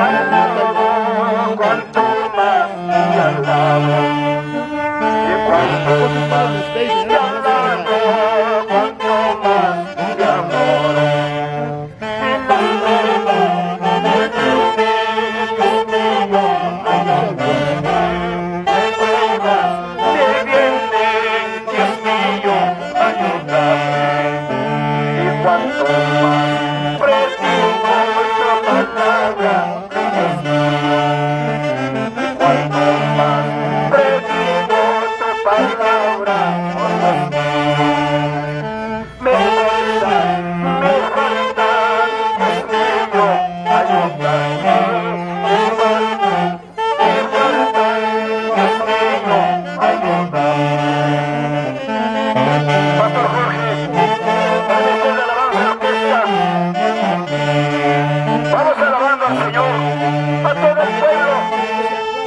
Te alabo cuanto más te alabo. Y cuanto más te alabo, cuanto más te adoro. El alma me dice, Dios mío, ayúdame. Me pruebas te vienen, Dios mío, ayúdame. Y cuanto más predico tu palabra, Dios mío. Y cuanto más predico tu palabra, oh Dios mío. Me falta, me falta, Dios mío, ayúdame. Me falta, me falta, Dios mío, ayúdame. Pastor Jorge, Ministerio de Alabanza y Orquesta. Vamos alabando al Señor, a todo el pueblo,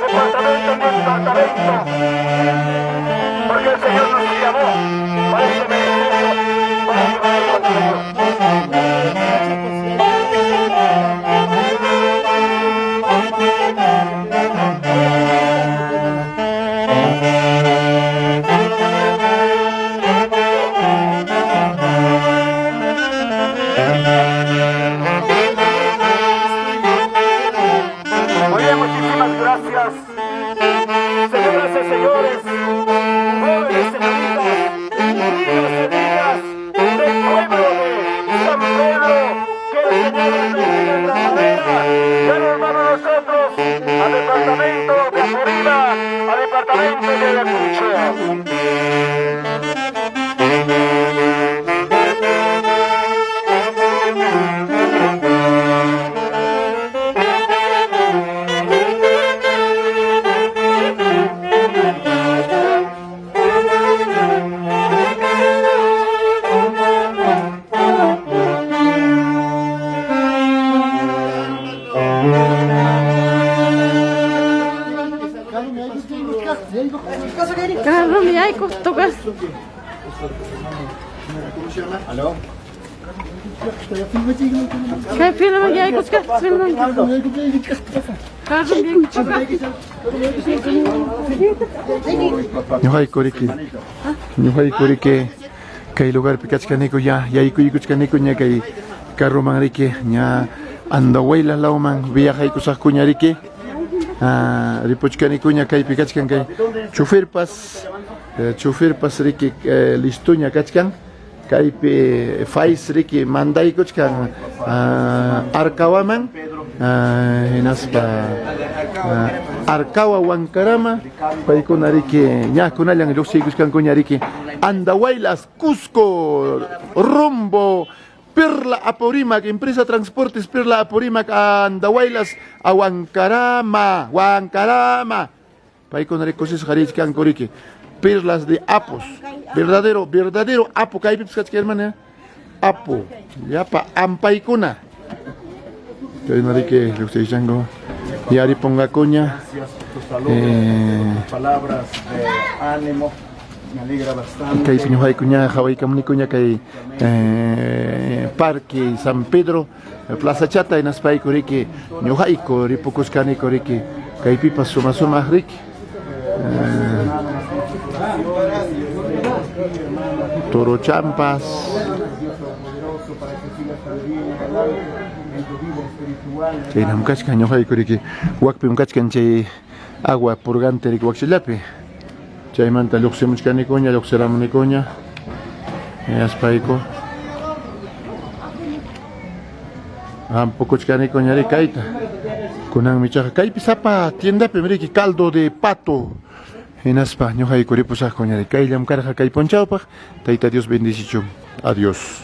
departamento en departamento, porque el Señor nos llamó para este ministerio, para llevar el Evangelio. Muy bien, muchísimas gracias. Señoras y señores, jóvenes, señoritas, niños y niñas del pueblo de San Pedro, que el Señor les bendiga en gran manera. Ya nos vamos nosotros al departamento de Florida, al departamento de Ayacucho. Carro yaykuq tukas. Kay filaman yaykuchkaq filaman. Carro Ñuqayku riki, ñuqayku riki kay lugarpi kachkaniku ya yaykuykuchkaniku ña kay carroman riki ña Andahuaylas lawman viajaykusaqkuña riki. Ah, ripuchkanikuña kaypi kachkan kay choferpas, choferpas riki listoña kachkan. Kaypi Faiz riki mandaykuchkan Arcawaman hinaspa Arcawa Huancarama paykuna riki ña kunallan lluqsiykuchkankuña riki Andahuaylas Cusco rumbo Perla Apurímac, empresa Transportes Perla Apurímac Andahuaylas a Huancarama, Huancarama. Paykuna riki kusisqa richkanku riki. Perlas de Apos. Verdadero, verdadero Apo kaypipas kachkan hermana. Apo, llapa ampaykuna. Chayna riki lluqsiychanku. Yaripunqakuña. Gracias por tus saludos, por tus palabras de ánimo. Me alegra bastante. Kaypi ñuqaykuña qhawaykamunikuña kay Parque San Pedro Plaza Chata hinaspayku riki ñuqayku ripukusqaniku riki kaypipas suma sumaq riki. Toro Champas. Chaynam kachkan ñuqayku riki wakpim kachkan chay agua purgante riki wakchallapi. Chaymanta lluqsimuchkanikuña, lluqsiramunikuña. Hinaspayku hampukuchkanikuña riki kayta. Kunanmi ichaqa kaypi sapa tiendapim riki caldo de pato. Hinaspa ñuqayku ripusaqkuña riki kayllam karqa kay punchawpaq. Tayta Dios bendicichun. Adiós.